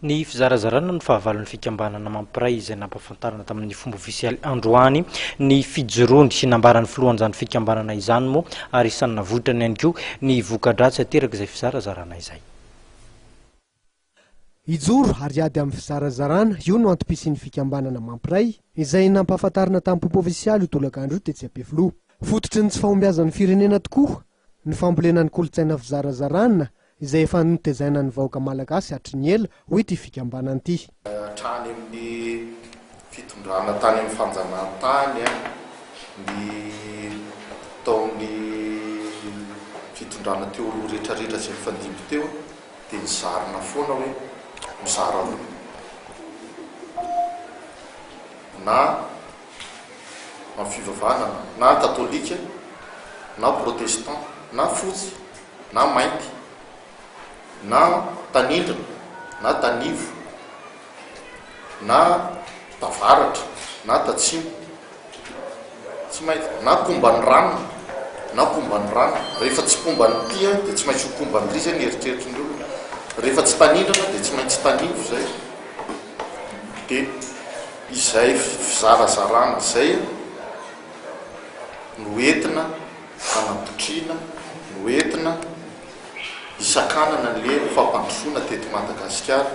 Ny fizarazarana no fahavalon'ny fikambanana Mampiray izay nampahafantarina tamin'ny fomba ofisialy androany ny fijoroany. Nambaran'ny filohan'izany fikambanana izany moa ary isan'ny navoitrany ihany koa ny voka-dratsy aterak'izay fizarazarana izay. Hijoro ary hiady amin'ny fizarazarana, io no antom-pisian'ny fikambanana Mampiray, izay nampahafantarina tamin'ny pomba ofisialy io tolakandro io tetsy Ampefiloha. Fototry ny tsy fahombiazan'ny firenena tokoa ny fambolena ny kolontsaina fizarazarana izay efa notezaina ny vahoaka malagasy hatry ny ela, hoy ity fikambanana ity. Hatrany amin'ny fitondrana tany amin'ny fanjanahantany, ny tao amin'ny fitondrana teo aloha rehetrarehetra izay nifandimby teo dia nizarina foana hoe mizara roa na amin'ny fivavahana na katolika na protestant na fotsy na mainty na tanindrina na tanivo na tavaratra na tatsimo tsy maintsy na mpomba ny ranona na mpomba ny ranona rehefa tsy mpomba ny ity dia tsy maintsy ho mpomba ny ry zay ny eritreritry ny olona rehefa tsy tanindrana dia tsy maintsy tanivo zay dia Izay fizarazarana izay no entina hanabotriana, no entina hisakanana an'ilay fampandrosoana teto Madagasikara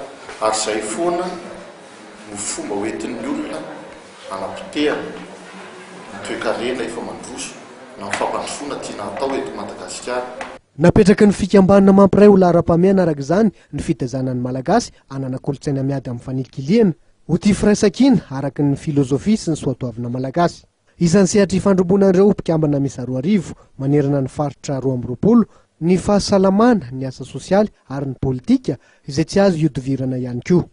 ary izay foana no fomba ho entin'ny olona hanapotehana ny toekarena efa mandroso na ny fampandrosoana tiana hatao eto Madagasikara. Napetraky ny fikambanana Mampiray ho laharam-pahamehana araka izany ny fitaizana ny Malagasy hanana kolontsaina miady amin'ny fanilikilihana. Ho tia firaisankina araka ny filozofia sy ny soatoavina malagasy. Isan'ny sehatra ifandrombonan'ireo mpikambana miisa 2000 manerana ny faritra 22 ny fahasalamana, ny asa sosialy ary ny politika izay tsy azo ihodivirana ihany koa.